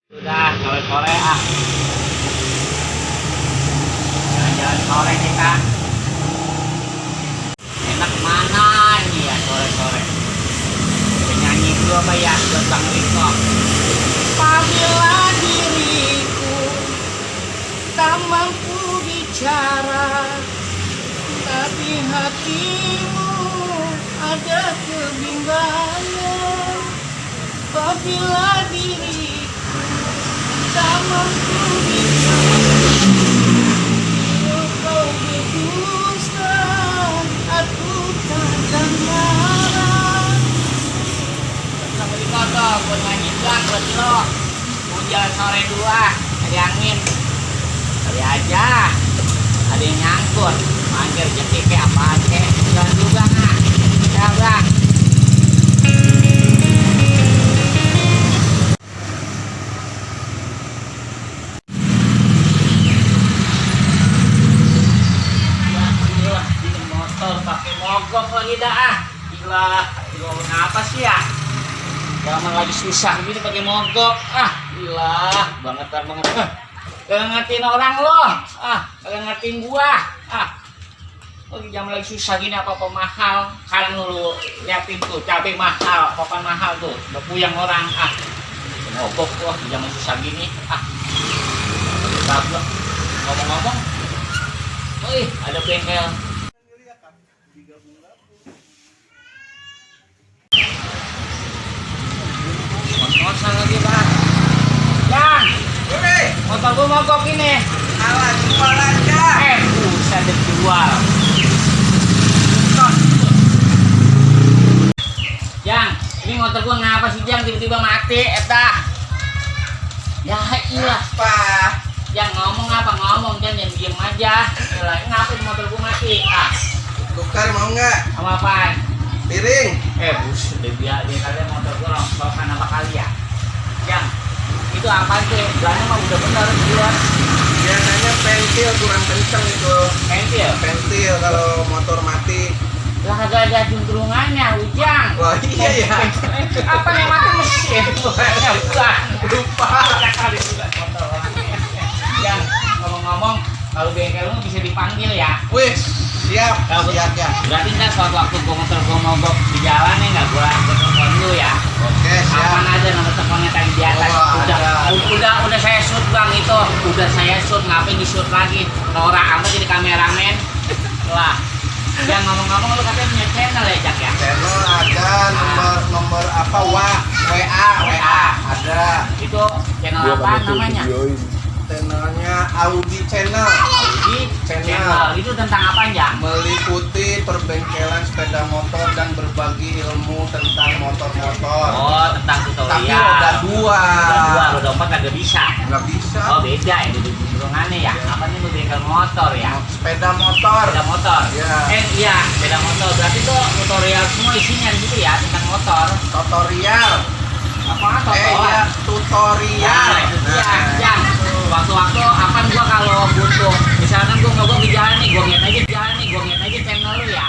Sudah sore-sore jalan sore kita. Enak mana ini ya sore-sore. Penyanyi dulu apa ya buat Bang Riko. Apabila diriku tak mampu bicara, tapi hatimu ada kebimbangan. Apabila diriku tak mampu bicara, bila kau berdusta, aku takkan marah. Bang Riko tuh buat nyanyi doang buat lo. Hujan sore dua, ada angin. Kali aja ada yang nyangkut. Manggil jadi kayak apa aja. Jalan dulu Bang. Ya Bang. Pakai mogok lagi dah. Gila kenapa sih ya? Zaman lagi susah gitu pakai mogok. Gila banget. Kagak ngertiin orang lo. Kagak ngertiin gua. Lagi zaman lagi susah gini apa-apa mahal. Sekarang lu liatin tuh cabai mahal, apa mahal tuh. Udah puyang orang. Mogok gua di zaman susah gini. Bagus. Ngomong-ngomong. Ada bengkel. Ngos-ngosan lagi Bang. Yang motor gua mogok ini. Alah, jual aja. Buset dijual. Yang, ini motor gua ngapa sih Jang tiba-tiba mati eta? Ya iyalah. Apa? Yang ngomong apa ngomong jangan diem aja. Iyalah, ngapa ini motor gua mati? Tukar mau nggak? Sama apaan? Piring. Udah biar dia kalian motor gua rongsokan apa kali ya? Yang, itu apaan tuh? Belanya mah udah bener buat. Biasanya pentil kurang kenceng itu. Pentil kalau motor mati. Lah kagak ada juntrungannya, Ujang. Wah iya ya. Apa yang mati mesin? Lupa. Kali juga motor orangnya. Yang ngomong-ngomong, kalau bengkel lu bisa dipanggil ya. Wih, siap. Siap ya. Berarti ntar suatu waktu gua motor gua mogok di jalan nih nggak gua telepon lu ya. Oke, siap. Apaan aja nomor teleponnya tadi di atas. Udah saya shoot Bang itu. Udah saya shoot, ngapain di shoot lagi? Norak amat jadi kameramen. Lah. Yang ngomong-ngomong lu katanya punya channel ya Jak ya? Channel ada nomor apa WA ada. Itu channel apa namanya? Channelnya Audi Channel. Audi Channel. Itu tentang apa ya? Meliputi perbengkelan sepeda motor dan berbagi ilmu tentang motor-motor. Oh, tentang tutorial. Tapi roda dua. Roda empat kagak bisa. Nggak bisa. Oh beda ya, itu juntrungannya ya. Apa nih lu bengkel motor ya? Sepeda motor. Sepeda motor. Iya. Iya, sepeda motor. Berarti tuh tutorial semua isinya di situ ya tentang motor. Tutorial. Apa Iya, tutorial. Nah, itu dia. Yang waktu-waktu akan gua kalau butuh, misalkan gua mogok di jalan nih, gua ngeliat aja di jalan nih, gua ngeliat aja channel lu ya.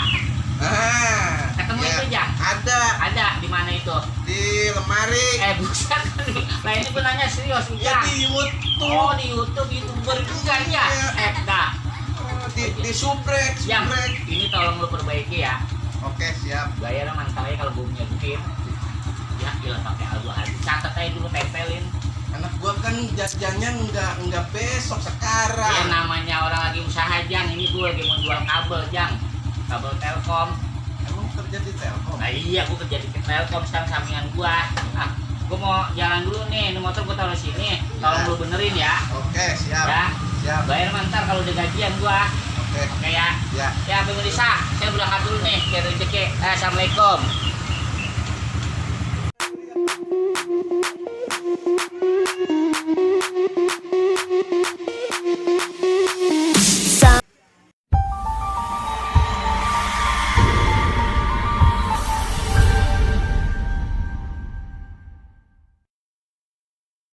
Ketemu Ya, itu Jang? Ada di mana itu? di lemari. Bukan nih. Lah ini gua nanya serius Ya Jang. di YouTube. Oh di YouTube YouTuber juga ya. Iya. Di subrek. Yang ini tolong lu perbaiki ya. Oke, siap. Bayarnya mantap ya kalau gua punya duit. Ya gila pakai alu-alu. Catat aja dulu tempelin. Anak gua kan jajannya nggak besok sekarang. Ya namanya orang lagi usaha Jang. Ini gua lagi mau jual kabel Jang. Kabel Telkom. Emang kerja di Telkom? Nah iya gua kerja di Telkom sekarang sampingan gua. Gua mau jalan dulu nih. Ini motor gua taruh sini. Tolong lu benerin ya. Oke, siap. Ya. Siap. Bayar mantar kalau udah gajian gua. Oke. Oke ya. Ya. Ya pemirsa, saya berangkat dulu nih. Biar rezeki. Assalamualaikum.